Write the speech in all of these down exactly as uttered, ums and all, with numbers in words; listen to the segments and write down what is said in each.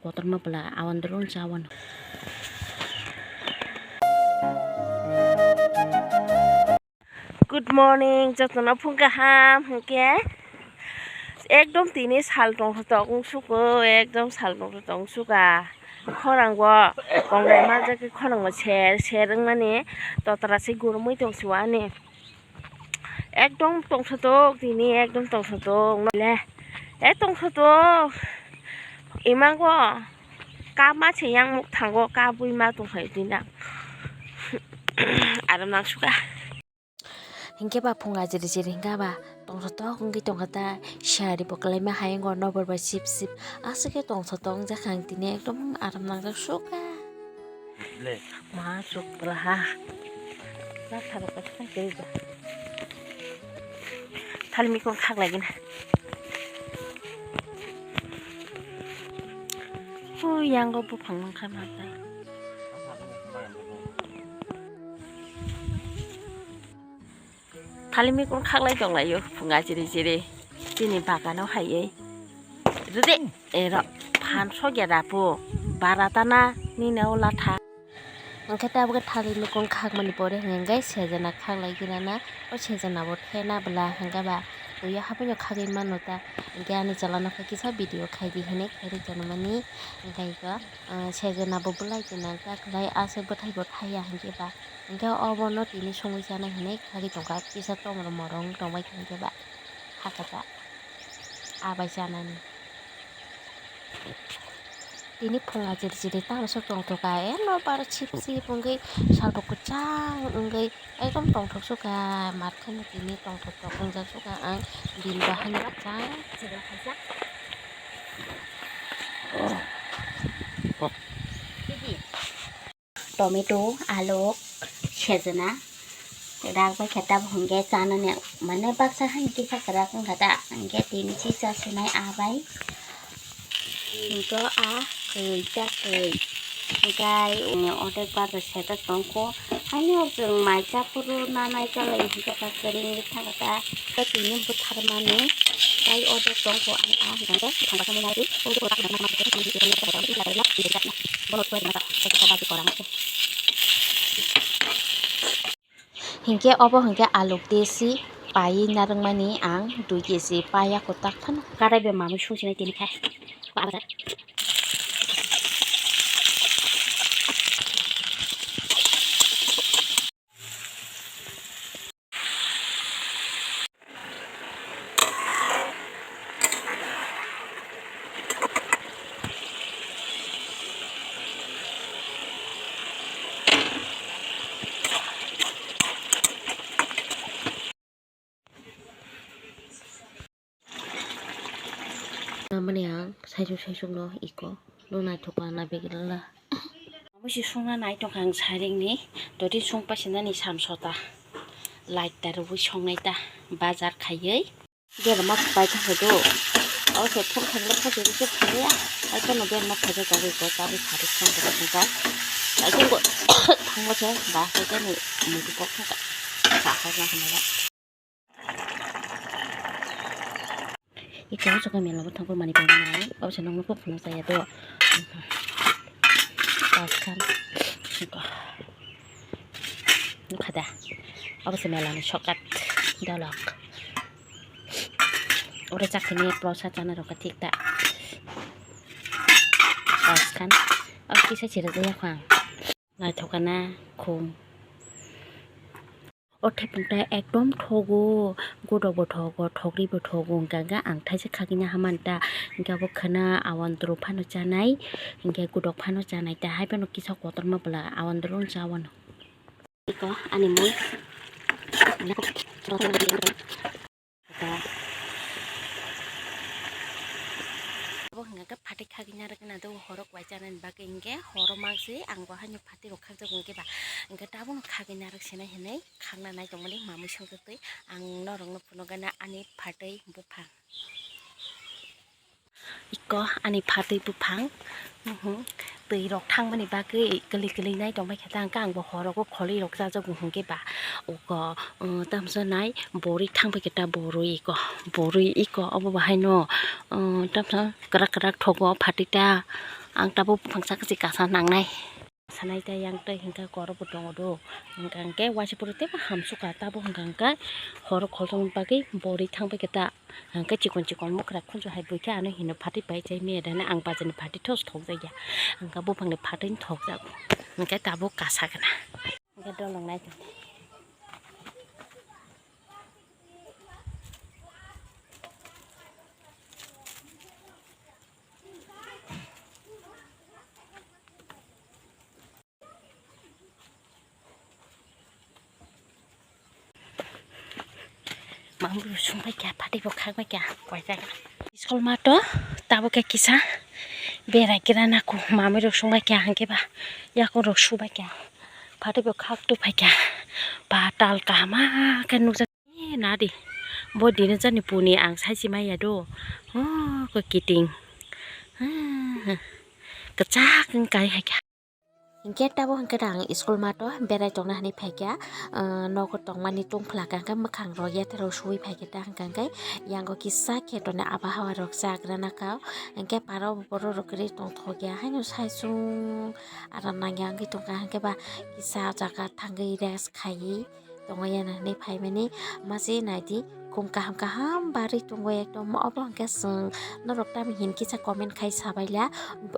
Kotorma bwla awandru wng cha wano. Good morning, jotono phung kaham hwnkhe ekdom tini sal tongthotok wng suko, ekdom sal tongthotok wng suka. Khorang bo kongrai manjak khe khorang bo ser ser wngmani totra se gurumui tong suani. Ekdom tongthotok tini, ekdom tongthotok le. E tongthotok. Imango kama se yang muk thango, ka bui ma tongphai dina. Aram nang suka. Hinkhe ba phung ajiri jiri hinkha ba tongthotok wngwi tongkha ta, siyari bo kwlaima hayung o nokbar bai sip sip. Aswk khe tongthotok wngjakha ang tini, ekdom aram nangjak suka. Ma suk ha. Na thalo ka thang kiri ba. Thal mikung khak lagi na. Oh, yang go buphang nang kha ma ta. Thal mikung khak lai tong lai yo, phung ajiri jiri. Chini bagano hai ei. Rede, ero, phan sogya dapu, baratana, nini o latha. Hwnkhe tabuk thal mikung khakmani pore hwnkhe sejana khaklai gwnana, o sejana bo thena bwla hwnkhe ba uya haphino khagwi mano ta. Hwnkhe ani chalano khe kisa video khaidi hinwi khairwi tonmani, hwnkhe iko, ah, sejana bo bwlai gwnang ta, kwlai aswk bwthai bo thaya hwnkhe ba, hwnkhe obono tini songwi chanai hinwi khagwi tongkha, kisa tomorok morok tongbai kha hwnkhe ba hakha ta. Abai chanani. Tini phung ajir jiri tamo se tongthoka, e nokbar sip sip wngwi salrok kwchang wngwi ekdom tongthok sukha, mar kheno tini tongthok tok wngjak sukha ang, bini bahai no kwchang. Tomato, aluk, sejana, rak bai khe tabuk hwnkhe chanani, mane baksa hai kisa kwrak wngkha ta, hwnkhe tini sisa sunai abai, hwnkhe a kwi ta kwi, hwnkhe ordek baja seta tongkho, haino chwng mai cha phuru nanai chalai hwnkhe ta kwrwngwi thangkha ta, tini bwtharmani tai ordek tongkho ani a hwnkhe thangkha samani narwgwi. Hinkhe obo hinkhe aluk desi paiwi narwkmani ang dui kg paiya kwtak phano. Karai bai mamui sungsinai tini khe. Tamani ang saisuk saisuk no iko no naithok ma na begila. Amo si sungna nai tongkha ang saring ni toti sung pasinani samsota light ta rwui songnai ta bajar khaiwi. Berma pai thangkhe do. O se phone khaile photo rwse phaiya. Ai kono berma phaijak jagwi ko tabuk sari phone rwse thangkha. Ai tongbo thangbo se ba se jani muitu kok thangkha. Sa hor na hwnwi. Iko o jaga mela bo thangkhe mani phaima nai. O se nokno kok phano chaya do. Pas khan. Nukha da. Obo se mela ni shortcut dolok. Oro chakhe ni prosa chana rok thik ta. Pas khan. Obo kisa chira jaya khang. Naithok kana khum. O thepung ta ekdom thogo, godok bo thogo, thokri bo thogo, hwnkha hwnkhe ang thaisa khagwi na hamani ta, hwnkhe abo khwna awandru phano chanai, hwnkhe godok phano chanai ta, hai phano kisa kotorma bwla awandru wng cha wano. Iko ani mui. Abo hwnkha khe phatai khagwi narwk na do, horok wai chanani bagwi hwnkhe horo mangsi ang bo haino phatai rok khakjago hwnkhe ba, hwnkhe tabukno khagwi narwk sinai hinwi khakna nai tongmani mamwi songjaktwi ang norokno phunukgana ani phatai buphang. Iko ani phatwi buphang, mhm, twi rok thangmani bagwi kwlwi kwlwi nai tongbai khe ta, hwnkhe ang bo horo o kholi rok chajago hwnkhe ba, uko, uh, tamsa nai borwi thangbai khe ta borwi iko, borwi iko obo bahai no, uh, tamsa kwrak kwrak thogo phatwi ta, Ang tabuk buphang saka se kasa nangnai. Sanai tei yang tei hingka korokbo tongo do. Hingka hingke waisa pore teibo hamsukha tabuk hingka hingke horo khoroknwi bagwi bori thangbai khe ta. Hingke chikon chikon mokra khunju hai buikhe ano hino phatwi pai chai maya dana ang bajani phatwi thos thokjakya. Hingke buphangni phatwi thokjak. Hingke tabuk kasa gana. Hingke dolong nai tong. Mamwi bo sung bai kha, phatwi bo khak bai kha, koijaga. School mato tabuk khe kisa berai kira nako, mamwi rok sung bai kha, hingke ba yakung rok su bai kha, phatwi bo khak tu phai kha, ba tal kaham khe nukjak. Eh, nadi. Bo dino jani puni ang sai si maya do. Oh, ko kiting. Ah, kechak wng kai hai kha. Hingke tabo hingke ang school mato berai tongna hinui phai kha. Ah, nogo tongmani tungphla kha, hingke mwkhang rok yathero suwi phai kha ta, hingka hingke yango kisa khe toni abahawa rok chagra na kha. Hingke parao borok rok kwrwi tongthok ya, haino sai sung aram nangya wngwi tongkha, hingke ba kisa jaga thangwi rest khaiwi. Tongwi ya hinui phaimani mase naidi khum kaham kaham barwi tongo ekdom obo hwnkhe chwng norok tamo hin kisa comment khai sabaila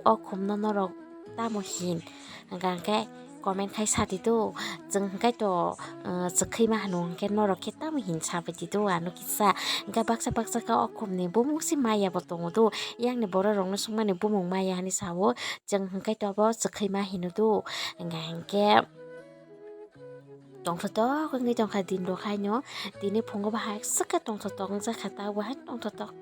o khumno norok tamo hin hwnkha hwnkhe comment khai sadi do chwng hwnkhe to chwkhwi ma hwnwi hwnkhe norok khe tamo hin sabaidi do ano kisa hwnkhe baksa baksa khe o khumni bumung se maya bo tongo do yakni borok rokno swngmani bumung maya hinui sao chwng hwnkhe to obo chwkhwi ma hino do hwnkha hwnkhe. Tongthotok wngwi tongkha din rok haino, tini phungo bo hai swkhe tongthotok wngjakha, ta bo hai tongthotok